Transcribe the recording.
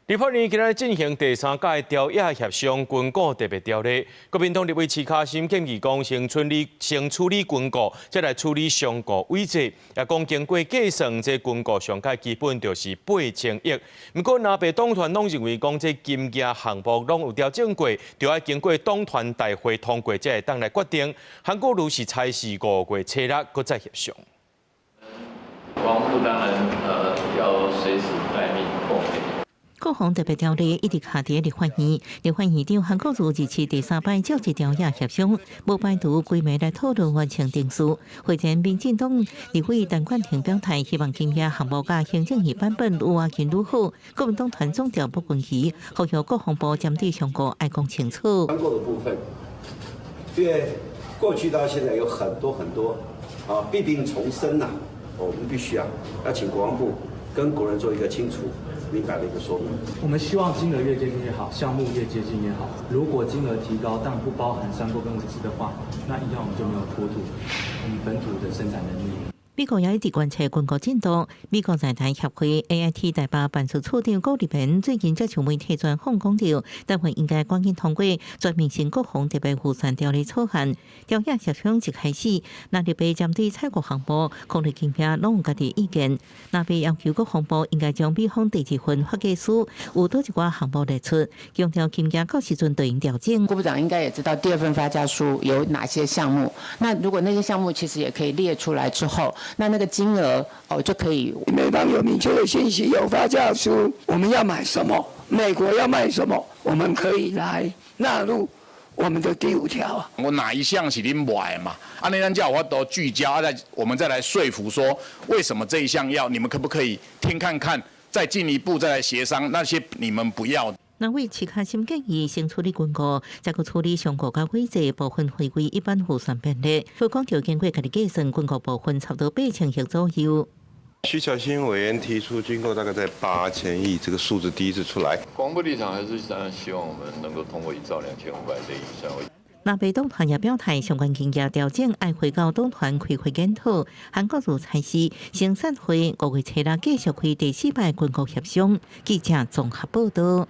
立法院今仔日進行第三屆朝野協商軍購特別條例，國民黨立委徐巧芯建議講，先處理軍購，再來處理商購委借。也講經過計算，這軍購上蓋基本就是8000億。毋過，藍白黨團攏認為講，這金額項目攏有調整過，著愛經過黨團大會通過，才會當來決定。韓國瑜是差示5月初六，閣再協商。國防部當然要隨時待命。國防特別條例一直卡佇立法院，立法院長韓國瑜二七第三擺召集朝野協商，無排除規暝來討論完成程序。會前，民進黨立委陳冠廷表態，希望金額項目佮行政院版本愈倚近愈好。國民黨團總召傅崑萁呼籲國防部針對商購愛講清楚。商購的部分，因為過去到現在有很多很多啊，弊病叢生吶，我們必須啊，要請國防部跟國人做一個清楚明白的一個說明。我們希望金額越接近越好，項目越接近越好。如果金額提高，但不包含商購跟委置的話，那一樣我們就沒有脫土我們本土的生產能力。美國也一直關切軍購進度。美國在台協會 AIT 台北辦事處長顧立言最近接受媒體專訪講著，台灣應該趕緊通過全面性國防特別預算條例草案。朝野協商一開始，藍綠白針對採購項目、考慮金額攏有家己意見。藍白要求國防部應該將美方第二份發價書有佗一寡項目列出，強調金額到時陣對應調整。郭部長應該也知道第二份發價書有哪些項目，那如果那些項目其實也可以列出來之後，那那個金額哦就可以。美方有明確的信息，有發價書，我們要買什麼，美國要賣什麼，我們可以來納入我們的第五條。我哪一項是恁賣的嘛？按呢咱才有法度聚焦，啊，再我們再來說服說，為什麼這一項要，你們可不可以聽看看，再進一步再來協商那些你們不要。藍委徐巧芯建議先處理軍購，再閣處理商購佮委借部分回歸一般預算編列。佢講著經過家己計算，軍購部分差不多8000億左右。徐巧芯委員提出軍購大概在八千億這個數字第一次出來。國防部立場還是當然希望我們能夠通過1兆2500的預算。藍白黨團也表態，相關金額調整愛回到黨團開會檢討。韓國瑜差示先散會，5月初六繼續開第四擺軍購協商。記者綜合報道。